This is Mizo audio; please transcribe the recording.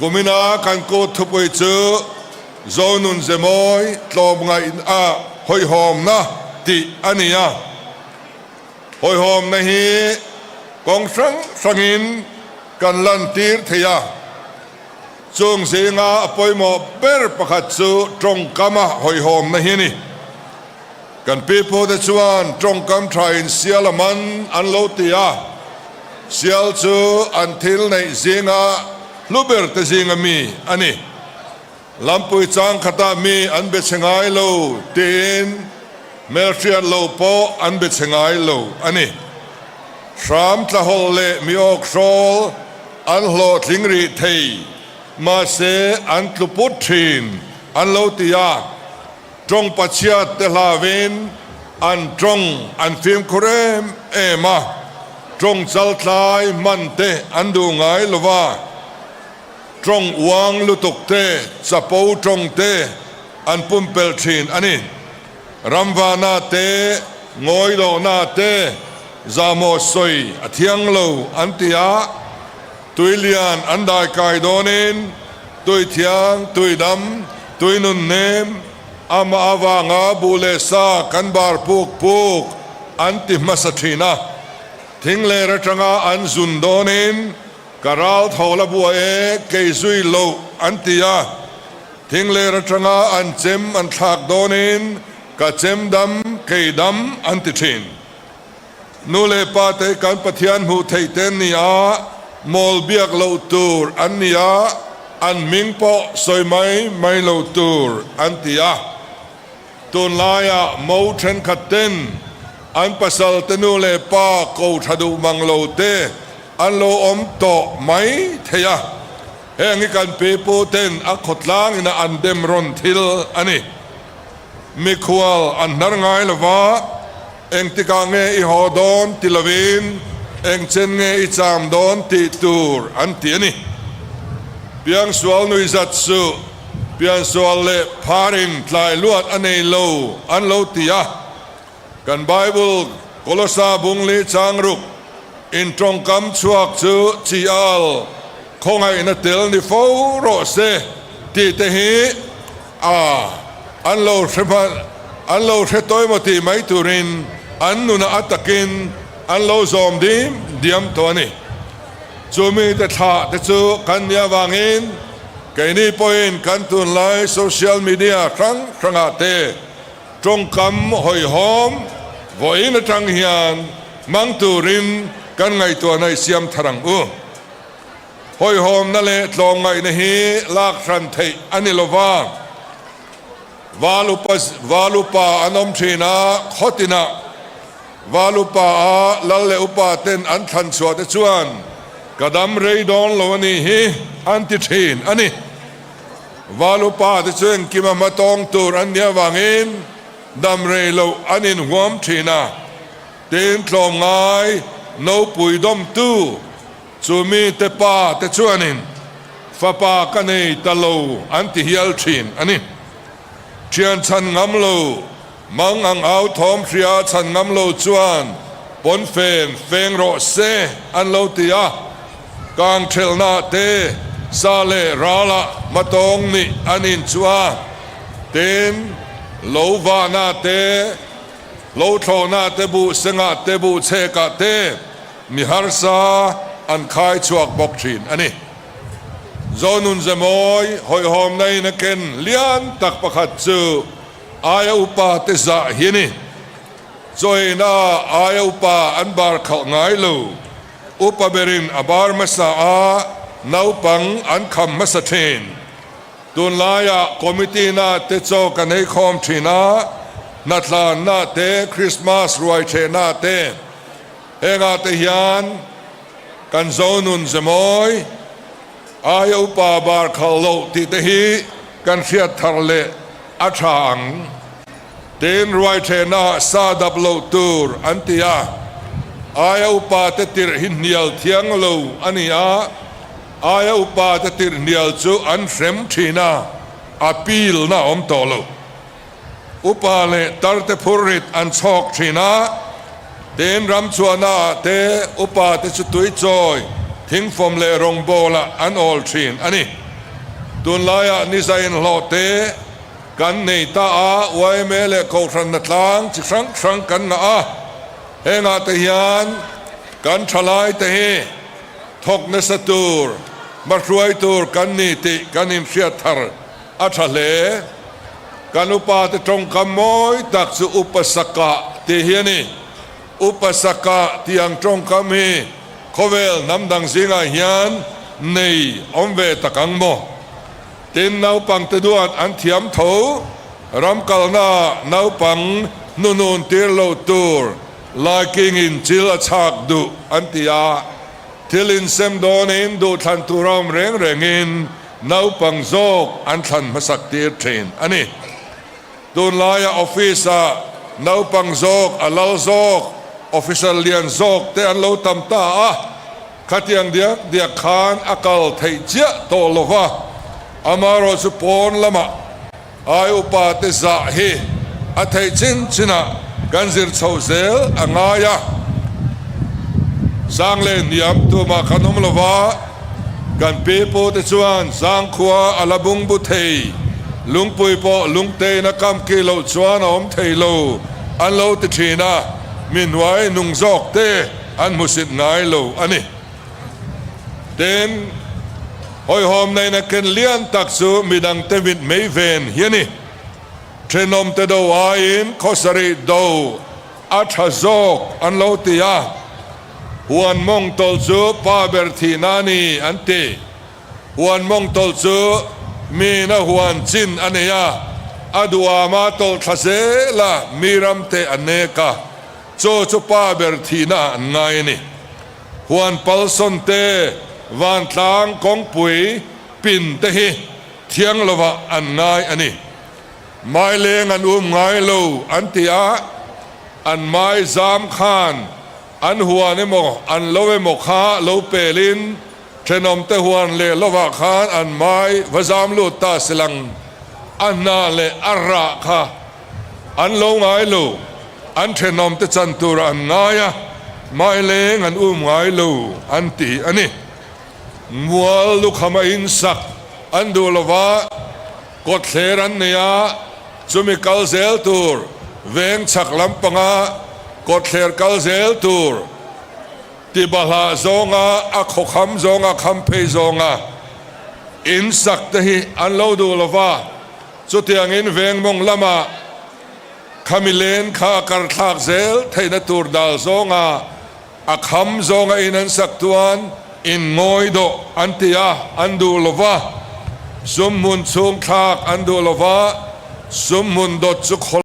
Kumina kan kut thupui chu Zonun Zemawi tlawmngaihna hawihhawmna tih a ni a. Hawihhawmna hi kawng hrang hrangin kan lantir thei a. Chung zinga a pawimawh ber pakhat chu tawngkama hawihhawmna hi a ni. Kan pipute chuan tawngkam thain sial a man an lo ti a, sial chu an thil neih zinga hlu ber te zinga mi a ni. Lampui chang khatah mi an be chhe ngai lo tiin hmelhriat lo pawh an be chhe ngai lo a ni. Hram tlahawlh leh mi awk hrawl an hlawhtling rih thei, mahse an tlu put thin an lo ti a. Tawng pachhiat te hlauin an tawng an fimkhur em em a, tawng chaltlai hman te an duh ngai lo va, tawng uang lutuk te, chapo tawng te an pumpelh thin a ni. Ramvana te, ngawilohna te, zahmawh sawi a thiang lo an ti a, Tuilian an daikai dawnin tui thiang, tui dam, tui nun nem, amah avanga buh leh sa kan bar puk puk an ti hmasa thin a. Thing ler atanga an zun dawnin ka ral tho la bua e kei zui loh an ti a. Thing ler atanga an chem an thlak dawnin ka chem dam kei dam an ti thin. Nu leh pa te kan Pathian hmuh theih te an ni a, mawl biak loh tur an ni a, an hming pawh sawi mai mai lo tur an ti a. Tunlaiah mo thenkhat ten an pasal te nu leh pa ko tha duh mang lo te an lo awm tawh mai thei a, heng hi kan pipu ten a khawtlang ina an dem rawn thil a ni. Mikhual an hnar ngai lo va, engtikah nge i haw dawn ti lovin engchen nge i cham dawn tih tur an ti a ni. Piangsual nui zat suh, piansual leh pharin tlai luat a nei lo an lo ti a. Kan Bible Kolosa bungli changruk in tawngkam chhuak chu chi al khawngaihna tel ni fo rawh se tih te hi a an lo hre hman an lo hre tawi maw tih mai turin an nunah a takin an lo zawm dim diam tawh a ni. Chu mite thlah te chu kan nih avangin keini pawhin kan tunlai social media hrang hrangah te Tawngkam hawihhawm vawiin atang hian hmang turin kan ngaihtuahna i siam thar ang u. Hawihhawmna leh tlawmngaihna hi lak hran theih a ni lova, val upa val upa an awm thin a, khaw tinah val upa a lal leh upa ten an thlan chhuah te chuan ka dam rei dawn lo a nih hi an ti thin a ni. Val upa te chu engkim a hma tawng tur an nih avangin dam rei loh an inhuam thin a, tin tlawmngai nopui dawmtu chu mite pa te chuanin fapa ka nei ta lo an ti hial thin a ni. Thian chhan ngam lo, mang ang au thawm hria chhan ngam lo chuan pawnfen feng rawh se an lo ti a, kang thelhna te sa leh ralah hmatawng nih an inchuh a, tin lo vahna te, lo thlawhna te buh sengah te buh chhekah te mi harsa an khai chhuak bawk thin a ni. Zonun Zemawi hawihhawmna in a ken lian tak pakhat chu aia upa te zah hi a ni. Chawiina aia upa an bar khalh ngai lo. Upa berin a bar hmasa a, naupang an kham hmasa thin. Tunlaiah committee na te chaw kan ei khawm thin a, hnatlanna te, Christmas ruai thehna te, hengah te hian, Kan Zonun Zemawi, aia upa bar khalh loh tih te hi kan hriat thar leh a tha ang. Tin, ruaithehna sa dap loh tur an ti a, aia upa te tirh hi hnial thiang lo a ni a, aia upa te tirh hnial chu an hrem thin a, appeal na awm tawh lo. Upa leh tarte phurrit an chhawk thin a, tin ramchhuahnaah te upa te chu tui chawi, thingfawm leh rawngbawlah an awl thin a ni. Tunlaiah niza inhlawh te kan nei ta a, yma leh Kohhran hnatlang chi hrang hrang kan ngah a, hengah te hian kan thalai te hi thawk nasa tur, hmahruai tur kan ni tih kan inhriat thar a tha hle. Kan upa te tawngkam mawi tak chu Upa Saka tih hi a ni. Upa Saka tih ang tawngkam hi khawvel hnam dang zingah hian nei awm ve tak ang maw? Tin, naupang te duat an thiam tho, ram kalna naupang hnunun tir lo tur laikingin chil a chhak duh an ti a, thil insem dawnin duhthlan tur a awm reng rengin naupang zawk an thlan hmasak tir thin a ni. Tunlaia office-ah naupang zawk, a lal zawk, officer lian zawk te an lo tam ta a, khatiang diak diak khan a kal theih chiah tawh lo va, amaherawh chu pawn lamah ai upa te zah hi a theih chin chinah kan zir chho zel a ngai a. Sang leh hniam tumah kan awm lo va, kan pi pu te chuan zangkhua a la bung bu thei, lungpui pawh lungtein a kam ki loh chuan a awm thei lo an lo ti thin a, mi hnuai nung zawk te an hmusit ngai lo a ni. Tin, hawihhawm neihna ken lian tak chu midangte mit mei ven hi a ni. Thenawmte do aiin khawsarih do a tha zawk an lo ti a, huan mawng tawlh chu pa ber thihna a ni an ti. Huan mawng tawlh chu miin a huan chin a nei a, a duhama tawlh thla zel a, mi ramte a nek a, chaw chu pa ber thihna an ngai a ni. Huan palsawn te, vantlang kawngpui pin te hi thiang lovah an ngai a ni. Mai leng an um ngai lo an ti a, an mai zam khan an huan emaw an lo emaw kha lo pelin thenawmte huan leh lovah khan an mai va zam lut ta silang a hna leh a rah kha an lo ngai lo, an thenawmte chan turah an ngai a, mai leng an um ngai lo an ti a ni. Mual lukham a insak an duh lova, kawtthler an nei a, chumi kal zel tur veng chhak lampanga kawtthler kal zel tur ti bahlah zawnga a khawkham zawnga kham phei zawnga insak te hi an lo duh lova, chutiangin veng mawng lama khami len kha a karthlak zel theihna tur dal zawnga A kham zawnga in an sak chuan in ngawi dawh an ti a, an duh lo va. Sum hmun chhung thlak an duh lo va, sum hmun dawt chu khaw.